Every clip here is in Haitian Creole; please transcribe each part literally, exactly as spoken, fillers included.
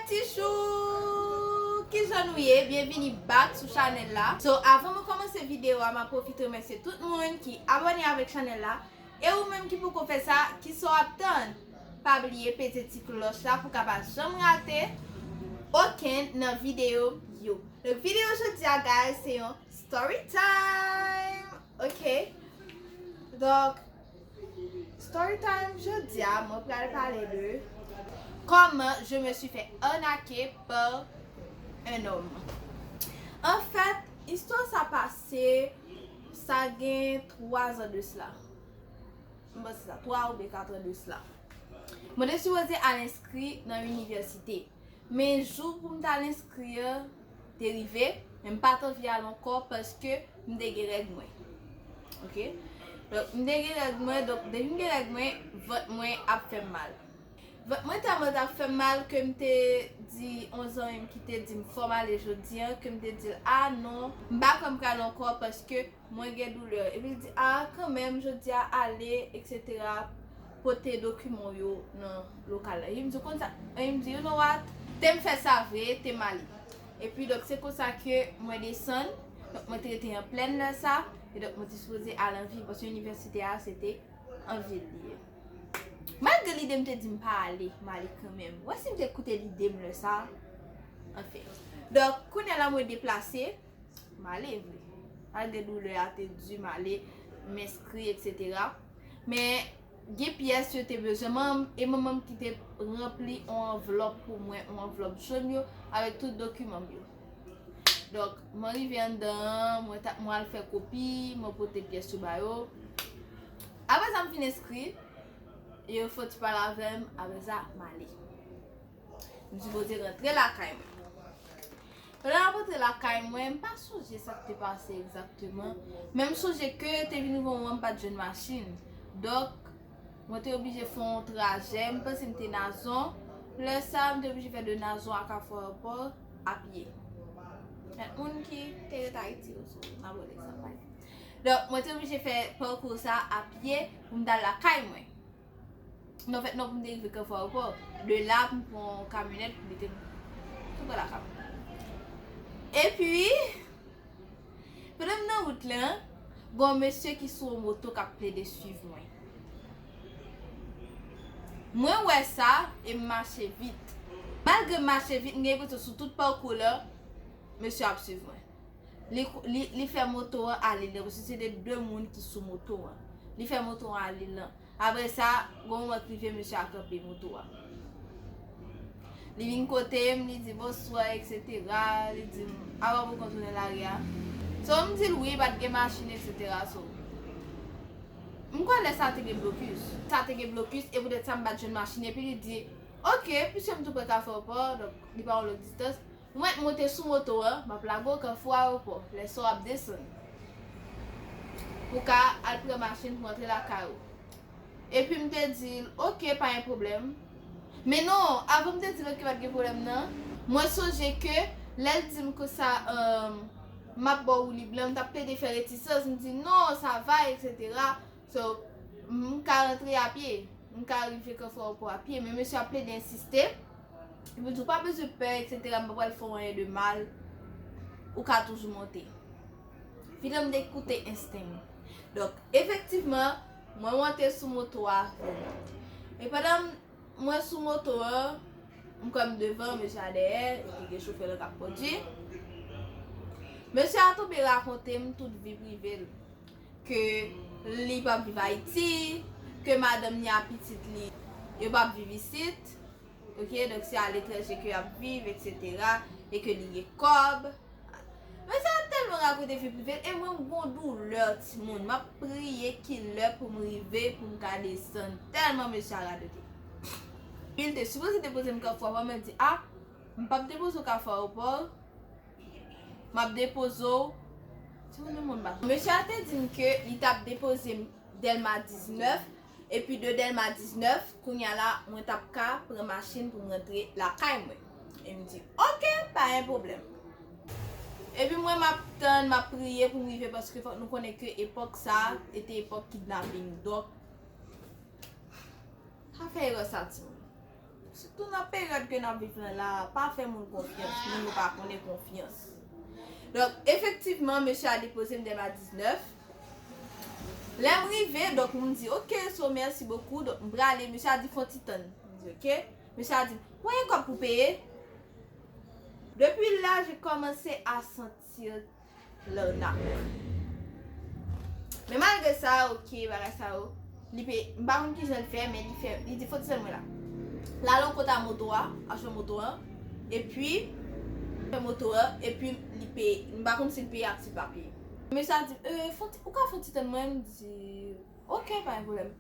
Ti chou, kijan nou ye? Byenvini back sou chanèl la. So, avan mwen kòmanse videyo a, m ap pwofite remèsye tout moun ki abòne avèk chanèl la. E ou menm ki poko fè sa, kisa w ap tann? Pa bliye peze ti klòch la pou w ka pa janm rate okenn nan videyo yo. Donk, videyo jodi a, guys, se yon story time. Ok. Donk, story time jodi a, mwen pral pale de comment je me suis fait arnaquer par un homme. Anfèt, istwa sa pase, sa gen twa zan de sila. M panse sa, twa oubyen kat an de sila. Mwen te sipoze al enskri nan inivèsite. Men jou pou m t al enskri an te rive, men m pa t anvi al ankò paske m te gen règ mwen. Ok? Donk, m te gen règ mwen, donk, depi m gen règ mwen, vant mwen ap fè m mal. Vant mwen tèlman t ap fè m mal ke m te di yon zanmi m ki te di m fò m ale jodi a, ke m te di l, "A non, m pa kwè m pral ankò paske mwen gen doulè." Epi l di, "A, kanmenm, jodi a, ale, etsetera, pote dokiman w yo nan lokal la." Epi m di, "Konn sa?" Epi m di, "You know what? Te m fè sa vre, te m ale." Epi, donk, se konsa ke mwen desann. Donk, mwen te rete an plèn lè sa. E donk, mwen te sipoze al an vil, paske inivèsite a, se te an vil li ye. Malgre lide m te di m pa ale, m ale kanmenm. Ou wè si m te koute lide m lè sa? Anfen. Donk, kounye a la mwen deplase, m ale vre. Malgre doulè a te di m ale, m enskri, etsetera. Men, gen pyès yo te bezwen, manm, e manman m ki te ranpli yon anvlòp pou mwen, yon anvlòp jòn yo, avèk tout dokiman m yo. Donk, mwen rive anndan an, mwen ta, mwen al fè kopi, mwen pote pyès yo ba yo. Apre sa, m fin enskri, yo fè ti pale avè m, apre sa, m ale. M sipoze rantre lakay mwen. Pandan m ap rantre lakay mwen, m pa sonje sa k te pase egzakteman, men m sonje ke te vin rive yon moman m pa t jwenn machin. Donk, mwen te oblije fè yon trajè, m panse m te Nazon. Lè sa a, m te oblije fè de Nazon a Kafou Ayewopò a pye. Mèt moun ki te ret Ayiti yo, so, m ap ba w egzanp. Donk, mwen te oblije fè pakou sa a pye pou m t al lakay mwen. Non, anfèt, non, pou m te rive Kafou Ayewopò. De la, pou m pran yon kamyonèt pou mete m tou pre lakay mwen. Epi, pandan m nan wout lan, gen yon mesye ki sou yon moto k ap plede swiv mwen. Mwen wè sa e m mache vit. Malgre m mache vit, m gen enpresyon sou tout pakou la, mesye ap swiv mwen. Li, li, li fè moto an ale lan, paske se te de moun ki sou moto an. Li fè moto an ale lan. Apre sa, gen yon moman k rive, mesye a kanpe moto a. Li vin kote m, li di, "Bonswa," etsetera. Li di m, "A w ap poko tounen lari a?" So, m di l, "Wi, pa t gen machin, etsetera." So, m kwè lè sa a te gen blokis. Sa te gen blokis, e poutèt sa m pa t jwenn machin. Epi li di, "Oke, piske m tou pre Kafou Ayewopò, donk, li pa yon long distans." Mwen, m monte sou moto an, m ap lage w Kafou Ayewopò. Lè sa w ap desann. Pou w ka al pran machin pou w antre lakay ou. Epi m te di l, "Oke, pa gen pwoblèm." Men non, avan m te di l, "Oke, pa t gen pwoblèm" nan, mwen sonje ke lè l di m konsa, um, "M ap ba w woulib lan," m t ap plede fè retisans, m di, "Non, sa va, etsetera." So, m ka rantre a pye, m ka rive Kafou Ayewopò a pye, men mesye ap plede ensiste. Epi l di, "Ou pa bezwen pè, etsetera, m pa pral fè w anyen de mal. Ou ka toujou monte." Finalman, m te koute ensten m. Donk, efektivman, mwen monte sou moto a. E pandan m, mwen sou moto a, m kwè m devan, mesye a dèyè, epi gen chofè la k ap kondui. Mesye a tonbe rakonte m tout vi prive l. Ke li p ap viv Ayiti, ke madanm li ak pitit li, yo p ap viv isit. Ok, donk se aletranje ke y ap viv, etsetera, e ke li gen kòb. Men sa tèlman rakonte vi prive l, e mwen m gon doulè timoun. M ap priye kilè pou m rive, pou m ka desann. Tèlman mesye a radote. Li te sipoze depoze m Kafou Ayewopò, men l di, "A, m p ap depoze w Kafou Ayewopò, m ap depoze w." Timoun nan mwen ba. Mesye a te di m ke li t ap depoze m Dèlma diznèf, epi de Dèlma diznèf, kounye a la, mwen t ap ka pran machin pou m rantre lakay mwen. E m di, "Oke, pa gen pwoblèm." Epi mwen, m ap tann, m ap priye pou m rive, paske fòk nou konnen ke epòk sa a, se te epòk kidnaping. Donk, pa fè erè sa, timoun. Sitou nan peryòd ke n ap viv lan la, pa fè moun konfyans, moun nou pa konnen konfyans. Donk, efektivman, mesye a depoze m dèm a diznèf. Lè m rive, donk, m di, "Ok, so, merci beaucoup." Donk, m prale, mesye a di, "Fon ti tann." M di, "Ok." Mesye a di, "Ou gen kòb pou peye?" Depuis là, j'ai commencé à sentir l'arnaque. Men malgre sa, ok, bagay sa yo, li pe, m pa konn kijan l fè, men li fè, li di, "Fon ti tann mwen la." L al yon kote a moto a, achte moto a, epi, fè moto a, epi li pe, m pa konn si l peye ak si l pa peye. Mesye a di, "Euh, fon ti, ou ka fon ti tann mwen?" M di, "Ok, pa gen pwoblèm."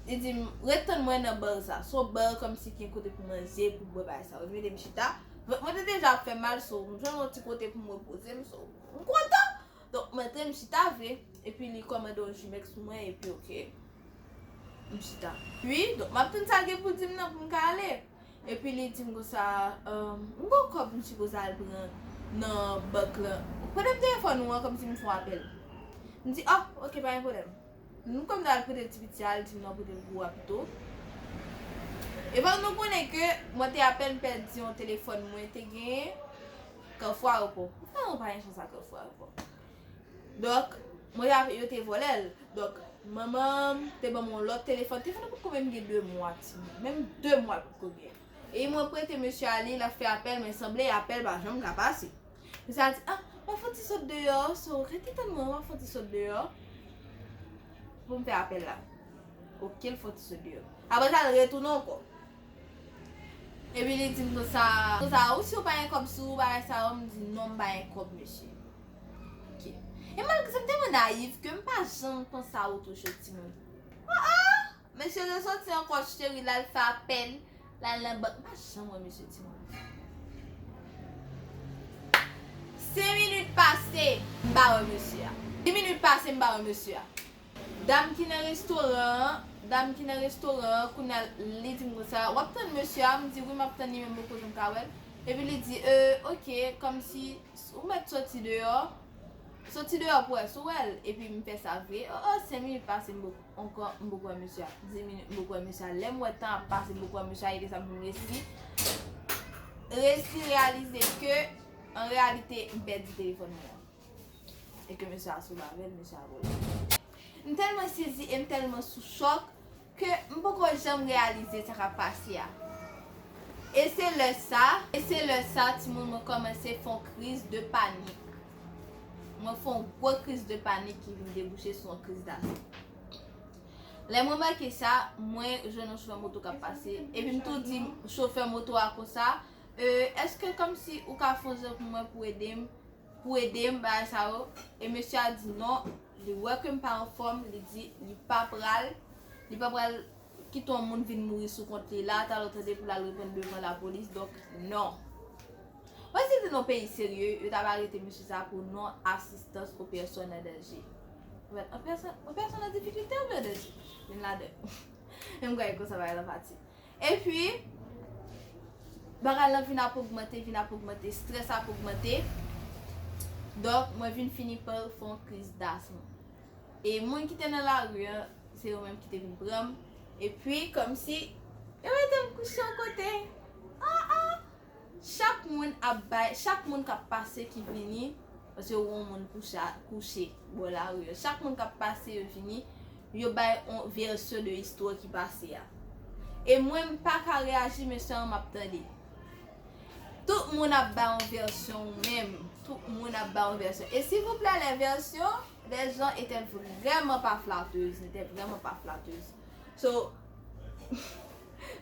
Li di m, "Ret tann mwen nan bar sa." So bar kòmsi ki gen kote pou manje, pou bwè, bagay sa yo. Li mete m chita. Vant mwen te deja ap fè mal, so m jwenn yon ti kote pou m repoze m, so m kontan. Donk, m antre, m chita vre. Epi li kòmande yon jimèks pou mwen, epi ok. M chita. Wi, donk, m ap tann sa l gen pou l di m nan pou m ka ale. Epi li di m konsa, "Euh, m gon kòb m sipoze al pran nan bank lan. Prete m telefòn ou an kòmsi m fè yon apèl." M di, "Oh, ok, pa gen pwoblèm." M kòm ta al prete ti piti a, li di m non, prete l pou ou a pito. E fòk nou konnen ke mwen te apèn pèdi yon telefòn mwen te genyen Kafou Ayewopò. Frè, mwen pa gen chans a Kafou Ayewopò. Donk, mwen te ap, yo te vòlè l. Donk, manman m te ban m yon lòt telefòn. Telefòn nan potko menm gen de mwa, timoun. Menm de mwa l potko gen. E mwen prete mesye a li, l ap fè apèl, men sanble apèl pa janm ka pase. Mesye a di, "Ah, m ap fè yon ti sot deyò, so, rete tann mwen, m ap fè yon ti sot deyò." Pou m fè apèl la. Ok, l fè yon ti sot deyò. Apre sa, l retounen ankò. Epi li di m konsa, konsa, "Ou si w pa gen kòb sou ou, bagay sa yo?" M di, "Non, m pa gen kòb, mesye." Ok. E malgre sa, m tèlman nayiv ke m pa janm panse a oto chè timoun. Ah, ah! Mesye resoti ankò, cheri, l al fè apèl, l al nan bank. M pa janm wè mesye timoun. Senk minit pase, m pa wè mesye a. Dis minit pase, m pa wè mesye a. Dam ki nan restoran an, dam ki nan restoran an, kounye a li di m konsa, "W ap tann mesye a?" M di, "Wi, m ap tann li, men m poko janm ka wè l." Epi li di, "Euh, ok, kòmsi ou mèt soti deyò, soti deyò pou wè si w wè l." Epi m fè sa vre. Oh, oh, senk minit pase, m poko, ankò, m poko wè mesye a. Dis minit, m poko wè mesye a. Lè m wè tan ap pase, m poko wè mesye a, e de sa pou m resi, resi reyalize ke, an reyalite, m pèdi telefòn mwen an. E ke mesye a sou lavel, mesye a vòlè. M tèlman sezi e m tèlman sou chòk ke m poko janm reyalize sa k ap pase a. E se lè sa, e se lè sa, timoun, mwen kòmanse fè yon kriz de panik. Mwen fè yon gwo kriz de panik ki vin debouche sou yon kriz dase. Lè mwen remake sa, mwen jwenn yon chofè moto k ap pase, epi m tou di chofè moto a konsa, "Euh, èske kòmsi ou ka fè yon jan pou mwen pou ede m, pou ede m, bagay sa yo?" E mesye a di non, li wè ke m pa anfòm, li di li pa pral, li pa pral kite yon moun vin mouri sou kont li la, talè w tande pou l al reponn devan lapolis, donk non. Wè si te nan peyi serye, yo t ap arete mesye sa pou non asistans aux personnes en danger. An fèt, an pèsòn, an pèsòn an difikilte oubyen an danje? Youn ladan. Men m kwè konsa bagay la pati. Epi, bagay la vin ap ogmante, vin ap ogmante, estrès ap ogmante. Donk, mwen vin fini pa fè yon kriz dasma. E moun ki te nan lari an, se yo menm ki te vin pran m. Epi, kòmsi, yo mete m kouche yon kote. Ah, ah! Chak moun ap bay, chak moun k ap pase ki vini, paske yo wè yon moun kouche, kouche bò lari an. Chak moun k ap pase, yo vini, yo bay yon vèsyon de istwa ki pase a. E mwen, m pa ka reyaji, men sèlman m ap tande. Tout moun ap bay yon vèsyon ou menm. Tout moun ap bay yon vèsyon. Et s'il vous plaît, les versions des gens étaient vraiment pas flatteuses, n'étaient vraiment pas flatteuses. So,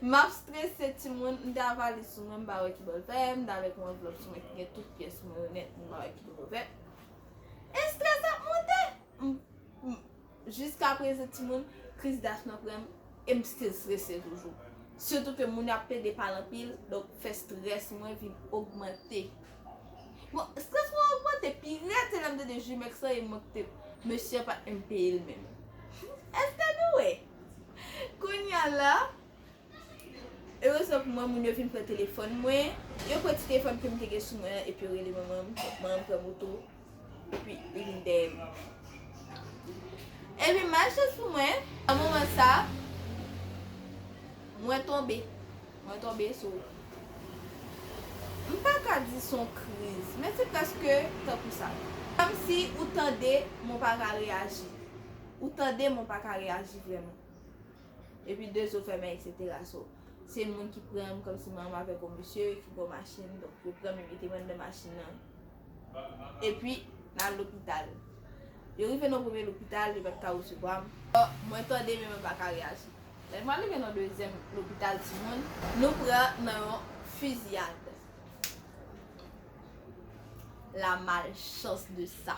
m ap strese timoun, m te ak valiz sou mwen, m pa wè ki bò l fè, m te avèk yon anvlòp sou mwen ki gen tout pyès mwen yo nèt, m pa wè ki bò l fè. E strès ap monte. M, m, jiskaprezan, timoun, kriz dasma pran m, e m still strese toujou. Sitou ke moun yo ap plede pale anpil, donk fè strès mwen vin ogmante. Bon, strès mwen ogmante pi rèd, se lè m tande Jimex lan, e mwen ki te, mesye a pa t menm peye l menm. Èske nou wè? Kounye a la, erezman pou mwen, moun yo vin pran telefòn mwen. Yo pran ti telefòn ke m te gen sou mwen an, epi yo rele manman m. Manman m pran moto, epi li vin dèyè m. Epi, malchans pou mwen, nan moman sa, mwen tonbe. Mwen tonbe sou. M pa ka di se yon kriz, men se prèske tankou sa. Kòmsi ou tande, men w pa ka reyaji. Ou tande, men w pa ka reyaji vrèman. Epi de zo fèmen, etsetera. So, se moun ki pran m kòmsi m ansanm avèk yon mesye ki gen yon machin, donk yo pran m, yo mete mwen anndan machin nan. Epi, n al lopital. Yo rive nan premye lopital, yo pa t ka resevwa m. Mwen tande, men mwen pa ka reyaji. Lè m rive nan dezyèm lopital timoun, nou pran nan yon fiziyad. La malchance de ça.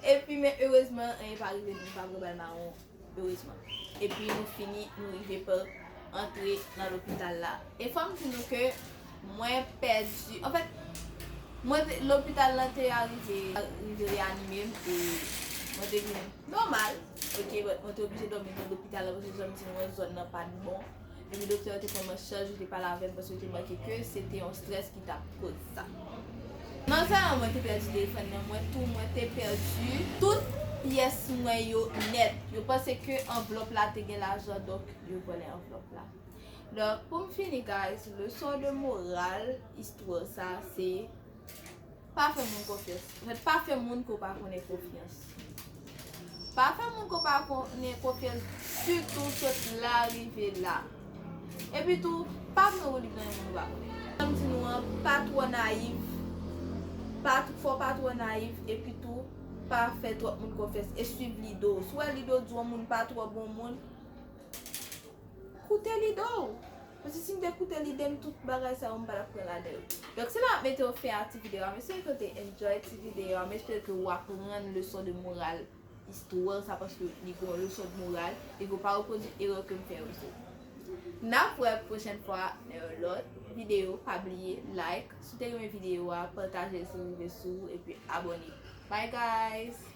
Epi, men erezman, anyen pa rive nou, nou pa pran bal mawon, erezman. Epi, nou fini, nou rive pa antre nan lopital la. E fò m di nou ke mwen pèdi, anfèt, mwen te, lopital la te arive, rive reyanime m, e mwen te vin nòmal. Ok, but mwen te oblije dòmi nan lopital la, paske jan m di nou an, zòn nan pa t bon. Epi doktè yo te pran m an chaj, yo te pale avè m, paske yo te make ke se te yon strès ki t ap koz sa. Non sèlman mwen te pèdi telefòn nan, mwen tou, mwen te pèdi tout pyès mwen yo nèt. Yo panse ke anvlòp la te gen lajan, donk yo vòlè anvlòp la. Donk, pou m fini, guys, leson de moral istwa sa, se pa fè moun konfyans. Anfèt, pa fè moun ke w pa konnen konfyans. Pa fè moun ke w pa konnen konfyans ditou, sot la, rive la. Epi tou, pa vle wouli nan yon moun ou pa konnen. Jan m di nou an, pa twò nayiv. Pa, fò w pa twò nayiv. Epi tou, pa fè twòp moun konfyans e swiv lide w. Si w wè lide w di yon moun pa twò bon moun, koute lide w. Paske si m te koute lide m, tout bagay sa yo, m pa t ap pran ladan yo. Donk, se la m ap mete yon fen a ti videyo a. M espere ke w te enjoy ti videyo a. M espere ke w aprann leson de moral istwa sa, paske li gen yon leson de moral e ke w pa repwodui erè ke m fè yo. So, n ap wè pwochèn fwa nan yon lòt videyo. Pa bliye like, si w te renmen videyo a, pataje l si l rive sou ou, epi abòne. Bye, guys!